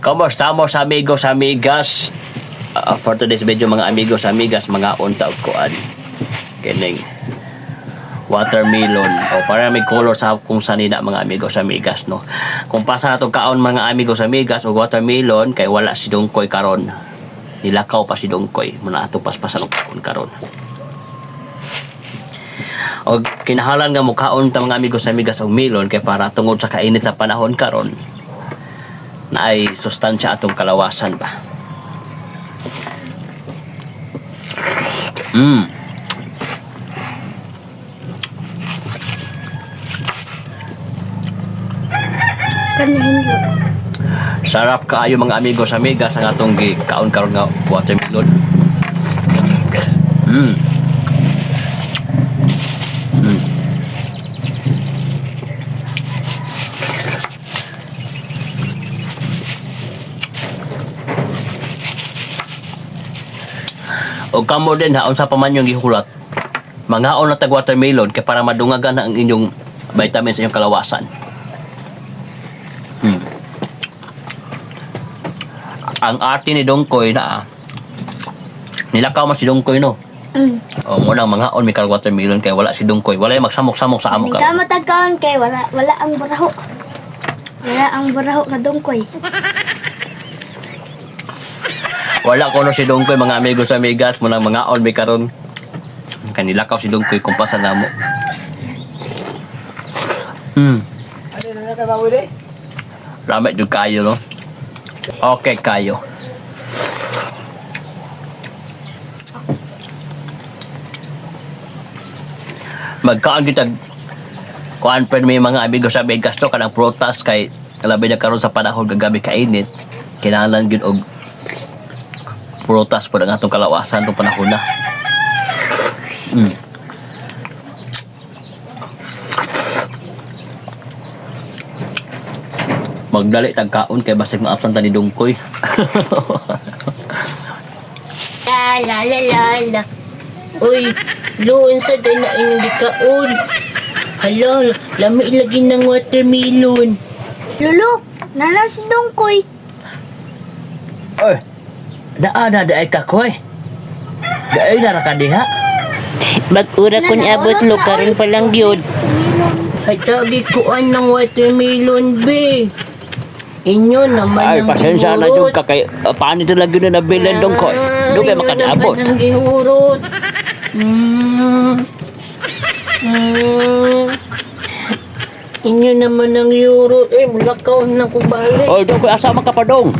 ¿Cómo estamos, amigos, amigas? For today's video, mga amigos, amigas, mga unta og kuan. Kining watermelon o para may color sa kung sanina, mga amigos, amigas, no. Kung pasa na tong kaon, mga amigos, amigas, og watermelon kay wala si Dongkoy karon. Nilakaw pa si Dongkoy muna ato paspasan og kaon karon. Og kinahalan nga mukaon ta, mga amigos, amigas, og melon kay para tungod sa kainit sa panahon karon na ay sustansya atong kalawasan ba. Kanahin. Sarap kaayo, mga amigos, amigas, ang atong gikaon karon nga watermelon. O kamo din ha, unsa pa man yung gihulat. Mangaon na tag watermelon kay para madungagan na ang inyong vitamins sa inyong kalawasan. Ang ate ni Dongkoy na ah. Nilakaw man si Dongkoy, no. O mo nang mga on may karag watermelon kay wala si Dongkoy. Wala yung magsamok-samok sa amo Ka ka. matagkaon kay wala wala ang baraho. Wala ang baraho ka Dongkoy. Wala ko no si Dongkoy, mga amigos, amigas, mo nang mga on may karon. Kay nilakaw si Dongkoy kumpasan namo. Lami jud kayo, no. Okay kayo. Magkaon kita kuan pa may mga amigos sa Vegas to kanang prutas kay labi na karon sa panahon gagabi kainit, kinahanglan gyud og prutas po ang atong kalawasan tong panahon na. Magdali tag kaon kay basig maabsan ta ni Dungkoy. La la la la la. Uy, luon sa doon na inyong gikaon. Hala, lami lagi ng watermelon. Lolo, nana si Dongkoy. Oy. Daa na daay ka koy. Daay na ra ka diha. Mag-ura kun abot lo, karon pa lang gyud. Ay, tagi kuan ng watermelon, be. Inyo naman Ay, ang pasensya na gihurot. jud ka kay paano ito lagi na nabilin, Dongkoy. Dugay Inyo makaniabot. naman ang gihurot. Inyo naman ang gihurot. Eh, mulakaw na ko balik. Oy, Dongkoy, asa man ka pa dong?